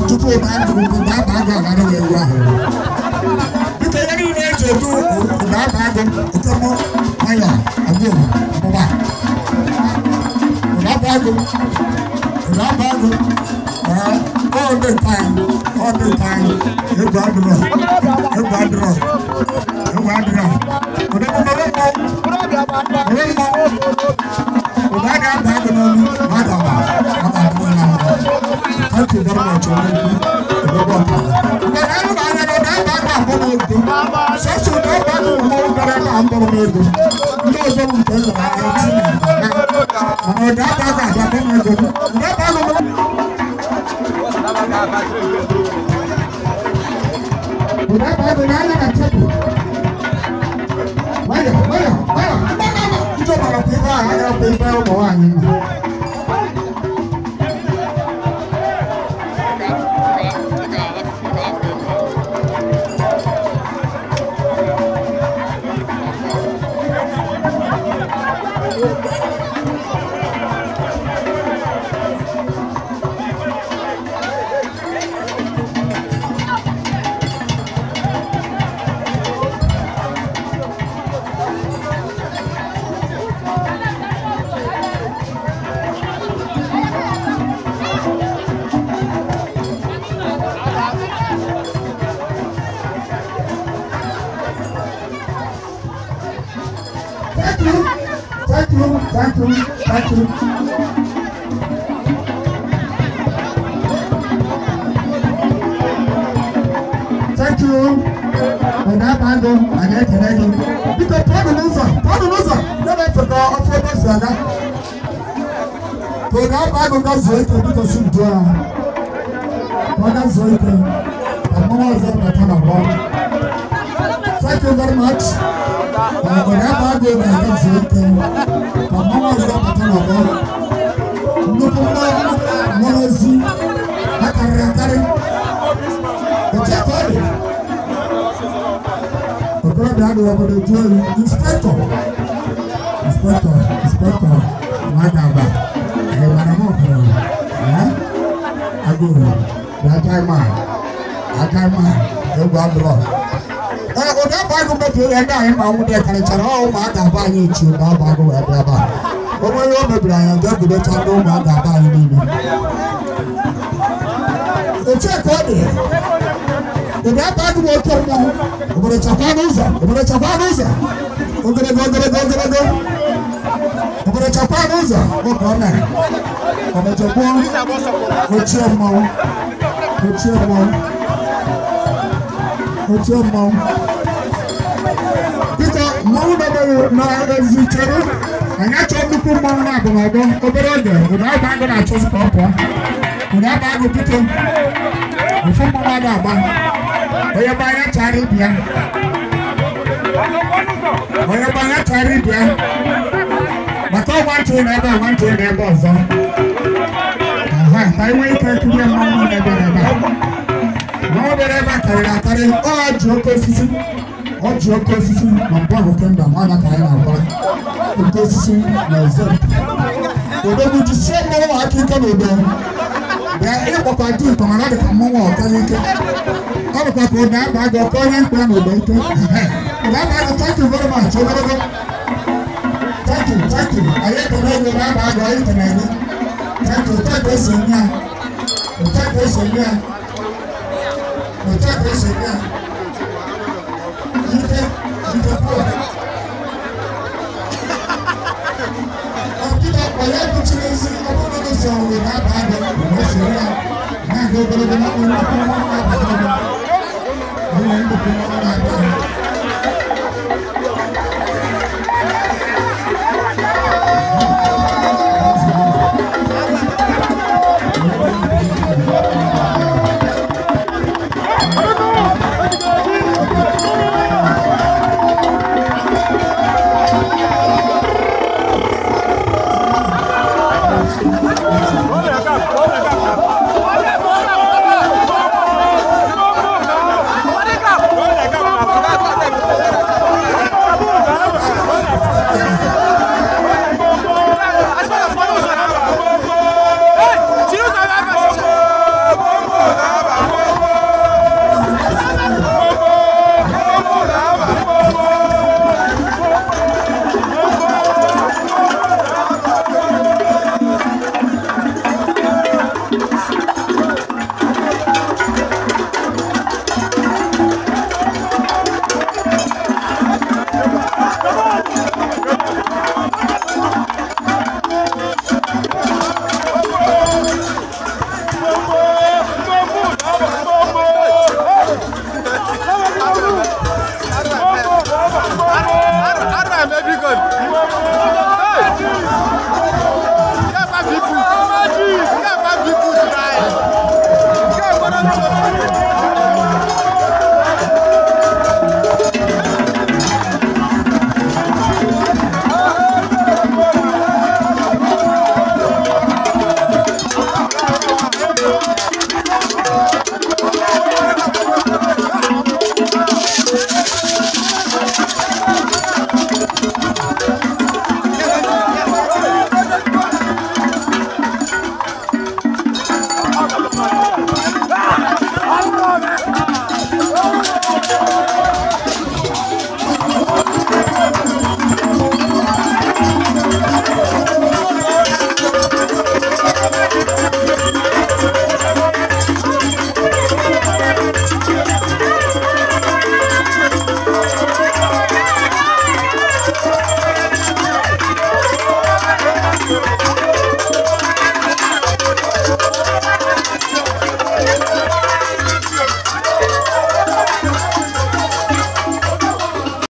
Tupu ụda aba agụ aghara wee ewu ahụ. Biko ihe niile eji edu ụda aba agụ oke mmụọ nwayọ agụ mụba. Ụda aba agụ ụda aba agụ all the time, all the time. Egwu adịrọ, egwu adịrọ, egwu adịrọ. Ụda mmụọ ụda mmụọ ụda ga-aba agụ n'olu ma a ga-agba ọ ga-adị na mma. Thank you very much. Thank you, thank you, thank you. Thank you. Ọ̀dà àbáńgò, ànyẹ ekele gị. Biko pụọnụ n'ụzọ, pụọnụ n'ụzọ, ya na-efe ka ọfụ ebe si aga. Ka ụda àbáńgò ga zuo ike biko si ndu ha. Ka ọ ga zuo ike, ka mmụọ ọzọ bata na gbọ. Thank you very much. Ọ̀dà àbáńgò na-aga zuo ike. Ka mmụọ ọzọ bata na gbọ. Nnukwu mmụọ ozi ha karịrị akarị. Otu ka ọ dị. Okorobịa adịghị obodo ju oyi. Inspector, inspector, inspector, nwa ga-aba. Ị mara m hụrụ ya? Agụrụ, bịa aka ma, egwu adịrọ. Ee, ụda aba agụ mebiri ihe ndị anyị ma nwụde karịchara ọ ụmụaka abụ anyị echi ụda aba agụ wee bịa ebe a. O nwere ihe o mebiri anyị ga-egudecha ndị ụmụaka abụ anyị niile. Otu a ka ọ dị. Ụda aba agụ bụ oke mmọnwụ. Obodo chakwa n'ụzọ, obodo chakwa n'ụzọ. Ogologo ogologo ogologo. Obodo chakwa n'ụzọ, oge ọ mere. Ọmọjọgbọ ochie mmọnwụ, ochie mmọnwụ, ochie mmọnwụ. Biko mmọnwụ mebere n'ezi chere. Anyị achọ nnukwu mmọnwụ na-abụ n'ọgbọ obere oge ụda aba agụ na-achọzi ka ọ pụọ. Ụda aba agụ biko ofu mmọnwụ adị agba. Onye bụ anya chara ibi ya. Onye bụ anya chara ibi ya. Maka ọgwa ntị na ebe ọgwa ntị na ebe ọzọ. Aha, ka anyị nwee ike kirie mmanwụ n'ebe n'ebe a. Mmanwụ bịara ebe a karịrị akarị. Ọ ji oke osisi. Ọ ji oke osisi na mbụ kingdom ọ ka anyị na-agba. Oke osisi na eze. Odogwu jisie mmanwụ aka ike n'odo. Bịa ịkpọkwa dị ụtọ mana ọ dị ka mmanwụ ọka n'ike. Ọ bụkwa ka ụda aba agụ ọkọ onye mkpa n'odo ike. Ụda aba agụ, thank you very much. Ogologo. Thank you, thank you. Anyị ekele gị ụda aba agụ, anyị ekele gị. Thank you, otu a ka esi eme ya. Otu a ka esi eme ya. Otu a ka esi eme ya. Ike, ike pụọ. Ọbịbịa onye kpuchiri ezi ọ bụrụ na esi ọrụ ụda aba agụ, o soro ya. Na-aga ogologo na nnukwu mmanwụ na-abata ọgbọ. Onye nnukwu mmanwụ na-abịa.